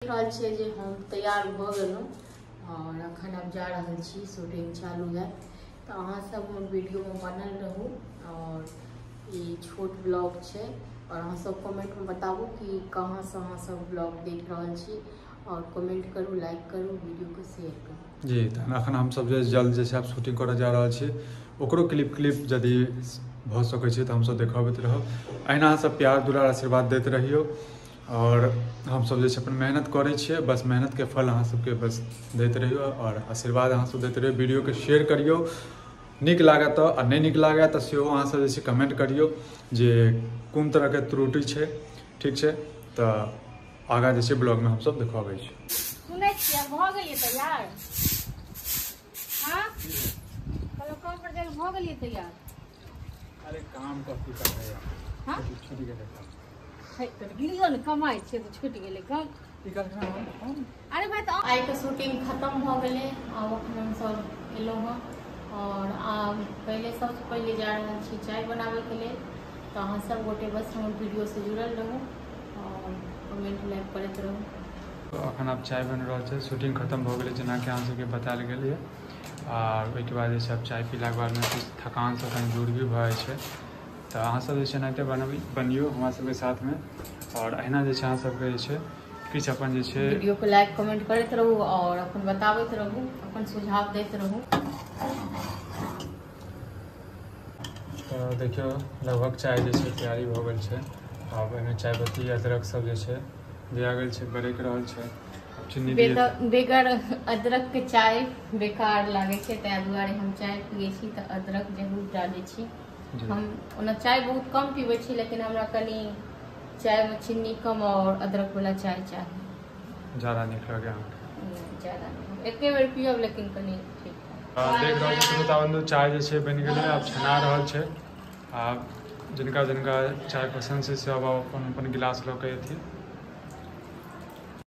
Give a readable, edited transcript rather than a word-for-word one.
रहल छियै जे हम तैयार भऽ गेलहुँ और अखन आब जा रहल छी, शूटिंग चालू है। तऽ अहाँ सब हमर वीडियोमे बनल रहू। और ई छोट ब्लॉग छै और अहाँ सब कमेंटमे बताबू कि कहाँसँ अहाँ सब ब्लॉग देख रहल छी और कमेंट करू, लाइक करू, वीडियोके शेयर करू। जी तहन अखन हमसब जे जल्द जे छै आब शूटिंग करऽ जा रहल छी, ओकरो क्लिप क्लिप यदि भऽ सकै छै तऽ हमसब देखबैत रहब। अहिना अहाँ सब प्यार दुलार आशीर्वाद दैत रहियौ और हमसब जे छै अपन मेहनत करै छियै, बस मेहनतके फल अहाँ सबके बस दैत रहियौ और आशीर्वाद अहाँ सब दैत रहियौ। वीडियोके शेयर करियौ, नीक लागत तऽ, आ नहि नीक लागत तऽ सेहो अहाँ सब जे छै कमेंट करियौ जे कोन तरहके त्रुटि छै। ठीक छै, तऽ आगाँ जे छै ब्लॉगमे हमसब देखबै छी। सुनै छियै भऽ गेलियै तैयार? हाँ कहलहुँ काम पर जाके भऽ गेलियै तैयार? अरे काम कथी करबै यार, हाँ छुटि गेलै काम। है तऽ गिरियो ने कमाइ छियै तऽ छुटि गेलै काम। की कहलखिन हम? अरे भाई तऽ आइके शूटिंग खतम भऽ गेलै। आब अखन हमसब एलहुँ हँ और आब पहिले सबसँ पहिले जा रहल छी चाय बनाबैके लेल। तऽ अहाँ सब गोटे बस हमर वीडियोसँ जुड़ल रहू और कमेंट लाइक करैत रहू। अखन आब चाय बनि रहल छै, शूटिंग खतम भऽ गेलै जेनाकि अहाँ सबके बतायल गेल यऽ। आ ओहिके बाद जे छै आब चाय पीलाके बादमे किछु थकान सब कनि दूर भी भऽ जाइ छै। तऽ अहाँ सब जे छै एनाहिते बनियौ हमरा सबके साथमे और अहिना जे छै अहाँ सबके जे छै किछु अपन जे छै वीडियो को लाइक कमेंट करैत रहू और अपन बताबैत रहू, अपन सुझाव दैत रहू। तऽ देखियौ लगभग चाय जे छै तैयारी भऽ गेल छै। आब एहिमे चाय पत्ती अदरक सब जे छै दिया गेल छै, बरकि रहल छै। चीनी बेगर अदरक के चाय बेकार लागै छै, ताहि दुआरे हम चाय पियै छी तऽ अदरक जरूर डालै छी। हम ओना चाय बहुत कम पीबै छी, लेकिन हमरा कनि चायमे चीनी कम और अदरक वाला चाय चाही। ज्यादा नीक लगै अहाँके? ज्यादा नहि, एके बेर पियब लेकिन कनि ठीक। देख रहल छी श्रोता बंधु, चाय जे छै बनि गेलै, आब छना रहल छै। आब जिनका जिनका चाय पसन्द छै सब अपन अपन गिलास लऽ के एथिन।